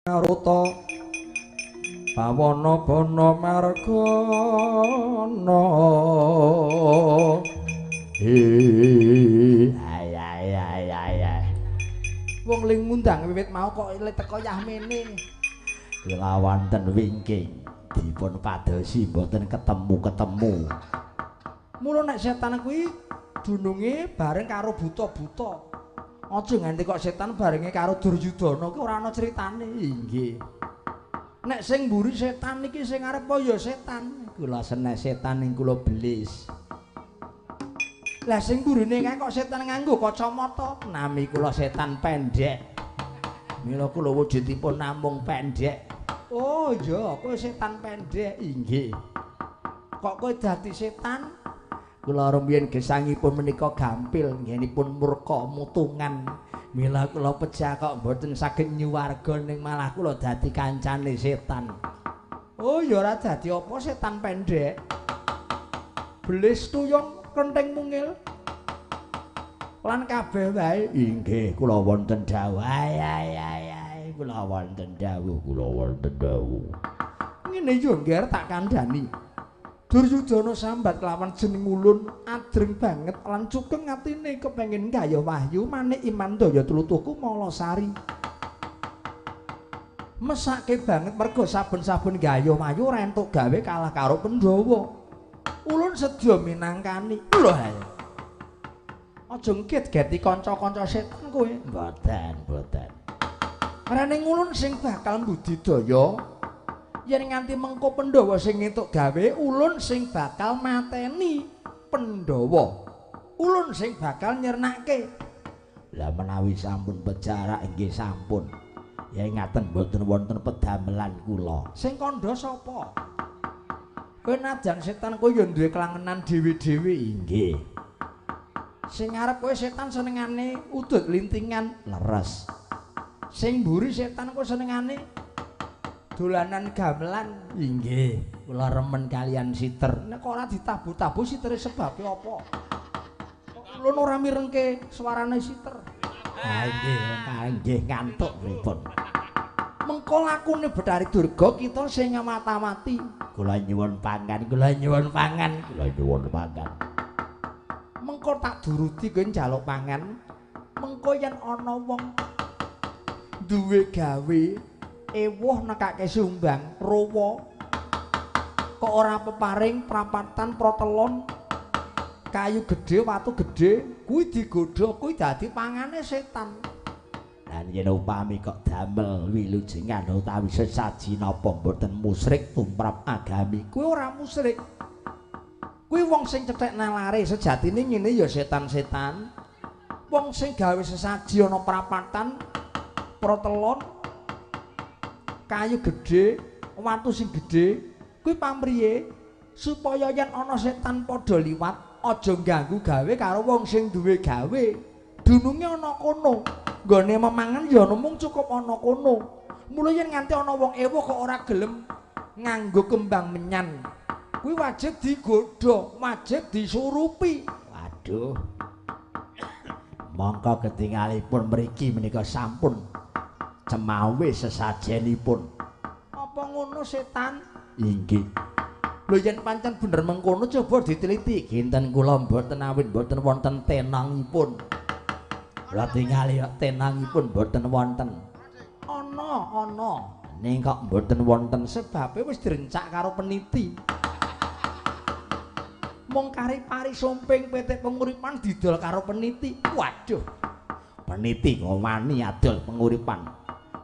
Maruta pawana bana margana. Ay ay ay ay ay. Wong ling ngundang wiwit mau kok teko yahmene. Kula wonten wingking dipun padosi mboten ketemu-ketemu. Mula nek setan kuwi dununge bareng karo buta-buta. Aja nganti kok setan barenge karo Duryudana ki ora ana critane. Inggih. Nek sing mburi setan iki sing arep ya setan. Kula senes setan ing kula belis. Lah sing mburine kae kok setan nganggo kacamata. Nami kula setan pendek. Mila kula wujudipun namung pendek. Oh iya, kowe setan pendek. Inggih. Kok kowe dadi setan? Kula rumiyin gesangipun menika gampil, nggenipun murka mutungan. Mila kula pejah kok mboten saged nyuwarga ning malah kula dadi kancane setan. Oh ya ora dadi apa setan pendek. Belis tuyung kenthing mungil. Lan kabeh wae. Inggih, kula wonten dawuh. Ay ay ay ay, kula wonten dawuh, kula wonten dawuh. Ngene yo Ngger tak kandhani. Duryudana sambat kelawan jeneng ulun adreng banget lan cukeng atine kepengin gayuh wahyu manik iman daya tlutuhku Malasari. Mesake banget mergo saben-saben gayuh wahyu ora entuk gawe kalah karo Pandhawa. Ulun sedya minangkani. Lho ayo. Aja ngget-geti kanca-kanca setan kowe. Mboten, mboten. Rene ulun sing bakal mbudidaya yen nganti mengko Pandhawa sing entuk gawe, ulun sing bakal mateni Pandhawa. Ulun sing bakal nyernake. Lah menawi sampun pejarak inggih sampun. Ya ngaten mboten wonten pedamelan kula. Sing kandha sapa? Kowe najan setan kowe ya duwe klangenan dhewe-dhewe. Inggih. Sing arep kowe setan senengane udut lintingan. Leres. Sing mburi setan kowe senengane dolanan gamelan. Inggih, kula remen kalian siter. Nek ora ditabuh-tabuh sitere sebabe apa? Kok ulun ora mirengke suarane siter. Ha inggih, nggih ngantuk pripun. Mengko lakune Bathari Durga kita sing ngamata-mati. Kula nyuwun pangan, kula nyuwun pangan, kula nyuwun pangan. Mengko tak duruti kowe njaluk pangan. Mengko yen ana wong duwe gawe ewuh nekake sumbang rowa kok ora peparing prapatan protelon kayu gedhe watu gedhe kuwi digodha kuwi dadi pangane setan. Lan yen upami kok damel wilujengan utawi sesaji napa mboten musyrik tumrap agami? Kuwi ora musyrik. Kuwi wong sing cethek nalare sejatine ngene ya setan-setan. Wong sing gawe sesaji ana prapatan protelon kayu gedhe, watu sing gedhe, kuwi pamriye supaya yen ana setan padha liwat aja ganggu gawe karo wong sing duwe gawe. Dununge ana kono, nggone memangan ya mung cukup ana kono. Mula yen nganti ana wong ewuh kok ora gelem nganggo kembang menyan, kuwi wajib digodha, wajib disurupi. Waduh. Mongko ketingalipun mriki menika sampun cemawe sesajenipun. Apa ngono setan? Inggih. Lho yen pancen bener mengkono coba diteliti. Kinten kula mboten awit mboten wonten tenangipun. Kula tingali tenangipun mboten wonten. Ana, ana. Ning kok mboten wonten sebabe wis direncak karo peniti. Mung kari pari sumping PT Penguripan didol karo peniti. Waduh. Peniti kok wani adol Penguripan.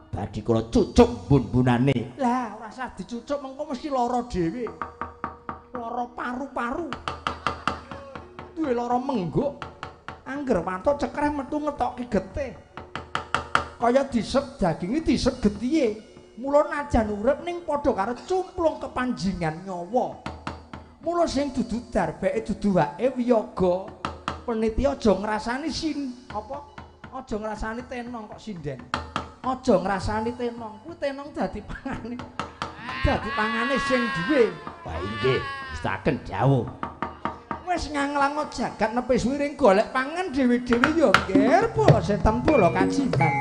Badhe kula cucuk bun-bunane. Lah ora usah dicucuk mengko mesti lara dhewe. Lara paru-paru. Duwe lara mengguk. Angger watuk cekreh metu ngetokke getih. Kaya disep daginge disep getihe. Mula najan urip ning padha karo cumplung kepanjingan nyawa. Mula sing dudu darbeke dudu wake wiyaga. Peniti aja ngrasani sin apa? Aja ngrasani tenong kok sinden. Aja ngrasani tenong, kuwi tenong dadi pangane. Dadi pangane sing duwe. Wah inggih, istaken dawuh. Wis nganglango jagat nepis wiring golek pangan dhewe-dhewe ya Ngger, bala setan bala kajiman.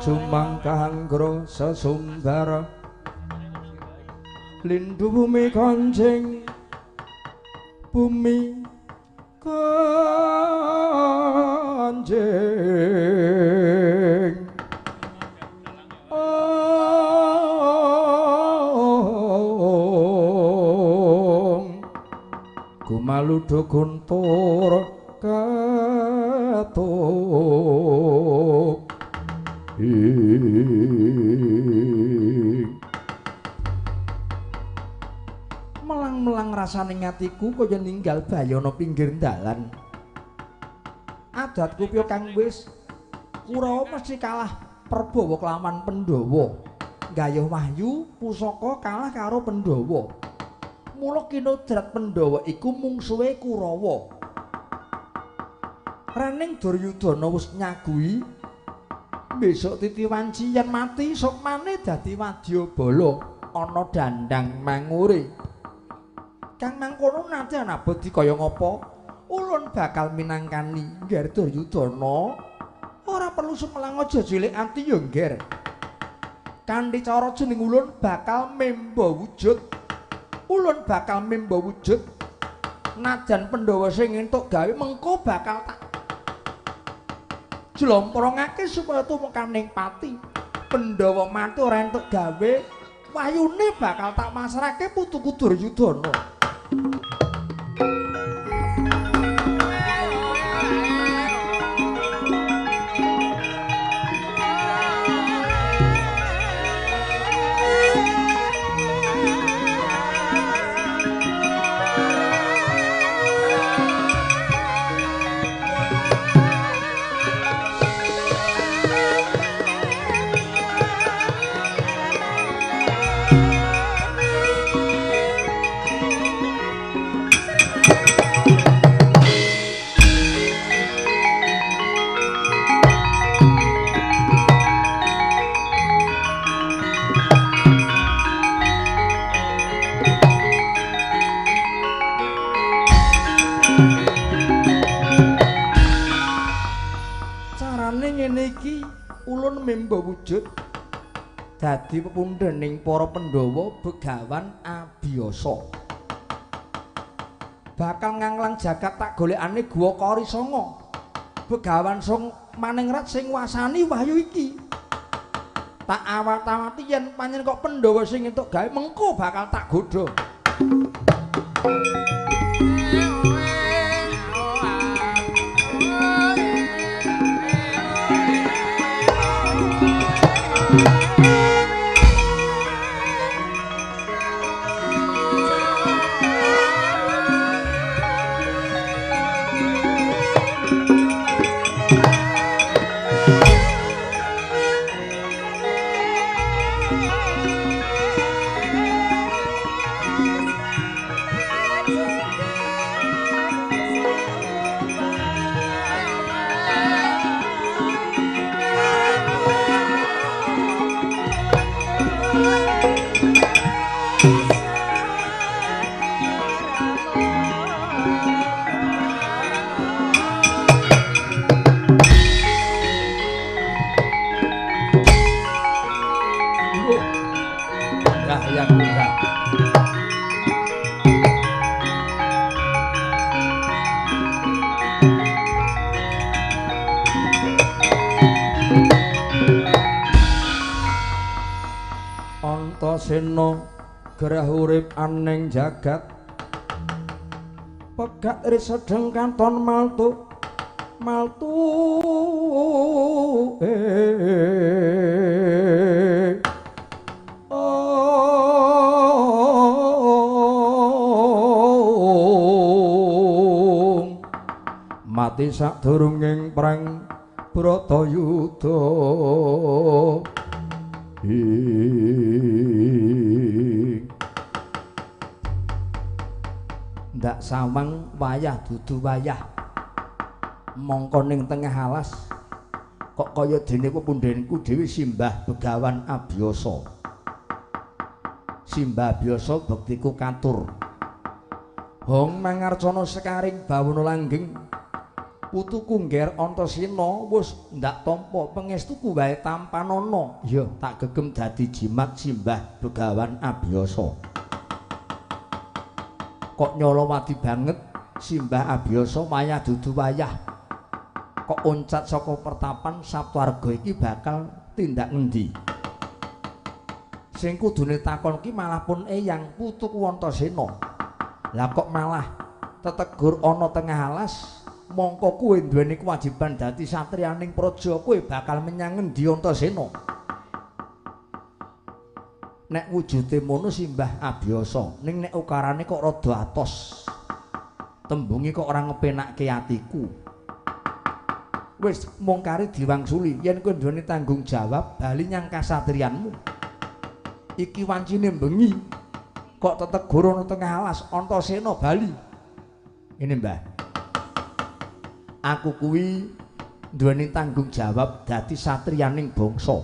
Jumangkanggra sesumbar lindu bumi konjing bumi konjing ong gumaludo guntur ketuk. Melang-melang rasane atiku kaya ninggal bayana pinggir dalan. Adat kupyo kang wis Kurawa mesti kalah Perbawa kelawan Pandhawa. Gayuh wahyu pusaka kalah karo Pandhawa. Mula kinodrat Pandhawa iku mungsuhe Kurawa. Rening Duryudana wis nyagui besok titi wanci yen mati sukmane dadi wadyabala ana dandang mangure. Kang mangkono nate anabot kaya ngapa ulun bakal minangkani Ngger Duryudana. Ora perlu sumelang aja cilik ati ya Ngger. Kanthi cara jeneng ulun bakal memba wujud. Ulun bakal memba wujud. Najan Pandhawa sing entuk gawe mengko bakal tak jlomprongake supaya tumekaning pati. Pandhawa mati ora entuk gawe, wahyune bakal tak masrahke putuku Duryudana. Memba wujud dadi pepundhening para Pandhawa Begawan Abiyasa. Bakal nganglang jagat tak golekane Guwa Karisanga. Begawan sing maningrat sing nguasani wahyu iki. Tak awat-awati yen pancen kok Pandhawa sing entuk gawe mengko bakal tak godha. Antasena Gerah urip aning jagat pegat risedeng katon maltu maltu mati sadurunging perang Bratayuda. Ndak sawang wayah dudu wayah mongko ning tengah alas kok kaya dene pepundhenku dhewe Simbah Begawan Abiyasa. Simbah Abiyasa bektiku katur. Hong mangarcana sekaring bawana langgeng putuku ngger Antasena wis ndak tampa pangestuku wae tampanana. Ya tak gegem dadi jimat Simbah Begawan Abiyasa. Kok nyolowadi banget Simbah Abiyasa wayah dudu wayah. Kok oncat saka pertapan Saptwarga iki bakal tindak ngendi? Sing kudune takon ki malah pun eyang putuku Antasena. Lah kok malah tetegur ana tengah alas, mongko kowe duweni kewajiban dadi satriyaning praja, kowe bakal menyang ngendi Antasena? Nek wujude mono Simbah Abiyasa, ning nek ukarane kok rada atos. Tembunge kok ora ngepenakke atiku. Wis mung kari diwangsuli yen kowe duweni tanggung jawab bali nyang kasatriyanmu. Iki wancine bengi kok tetegur ana tengah alas Antasena bali. Ngene Mbah. Aku kuwi duweni tanggung jawab dadi satriyaning bangsa.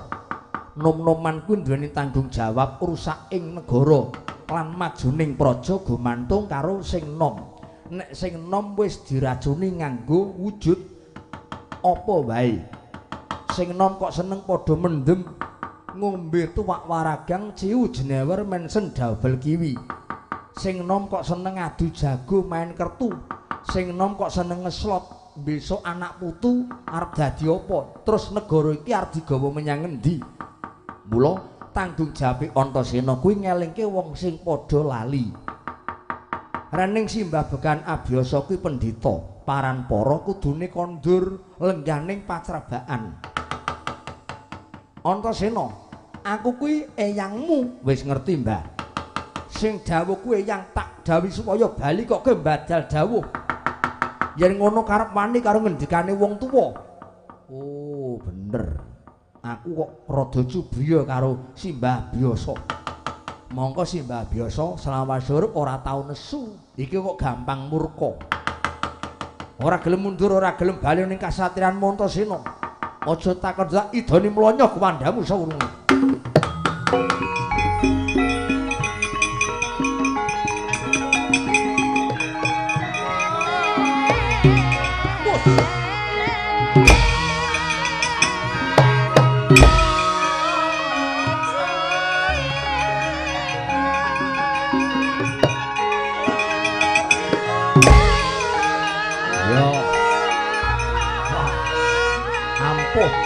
Nom-noman kuwi duweni tanggung jawab rusak ing negara lan majuning praja gumantung karo sing nom. Nek sing nom wis diracuni nganggo wujud apa wae. Sing nom kok seneng padha mendem ngombe tuwak waragang ciu jenewer mensen double kiwi. Sing nom kok seneng adu jago main kertu. Sing nom kok seneng ngeslot. Besok anak putu arep dadi apa? Terus negara iki arep digawa menyang ngendi? Mula tanggung jawab Antasena kuwi ngelingke wong sing padha lali. Rening Simbah Begawan Abiyasa kuwi pendhita, paranpara kudune kondur lengganing pacrabaan. Antasena, aku kuwi eyangmu. Wis ngerti, Mbah. Sing dawuh kuwi eyang tak dawuhi supaya bali kok kowe mbadal dawuh. Yen ngono karep wani karo ngendikane wong tuwa. Oh, bener. Aku kok rada cubriya karo Simbah Abiyasa. Mongko Simbah Abiyasa selawase urip ora tau nesu. Iki kok gampang murka. Ora gelem mundur, ora gelem bali ning kasatriyan Antasena. Aja takon sak idone mlonyo kuwandamu sawurunge.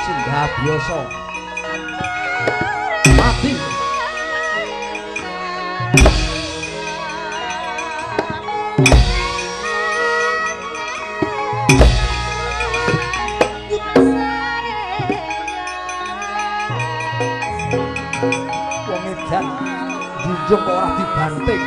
Simbah Abiyasa mati. Wong edan junjung kok ora dibanting.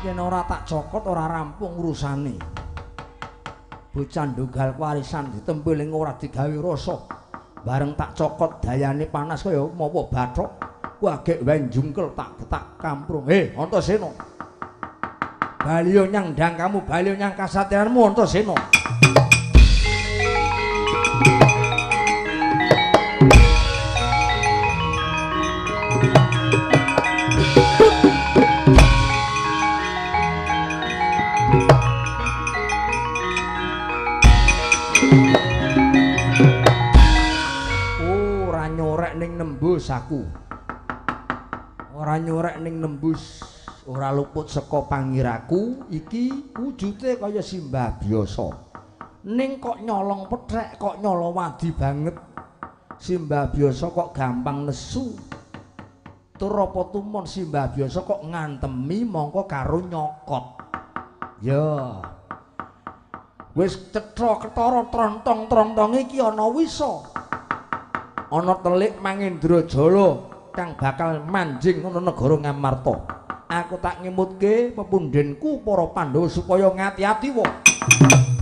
Yen ora tak cokot ora rampung urusane. Bocah ndugal warisan ditempeling ora digawe rasa. Bareng tak cokot dayane panas kaya mawa bathok. Ku agek wae njungkel tak getak kamprung. Antasena. Bali nyang ndang kamu, bali nyang kasatriyanmu Antasena. nembus aku. Ora nyorek ning nembus, ora luput saka pangiraku iki wujude kaya simbah biasa. Ning kok nyolong pethek, kok nyolong wadi banget. Simbah biasa kok gampang nesu. Tur apa tumon simbah biasa kok ngantemi mongko karo nyokot. Ya. Wis cetha ketara trontong-trontonge iki ana wisa. Ana telik Mangendrajala kang bakal manjing ana negara Ngamarta. Aku tak ngemutke pepundhenku para Pandhawa supaya ngati-ati wae.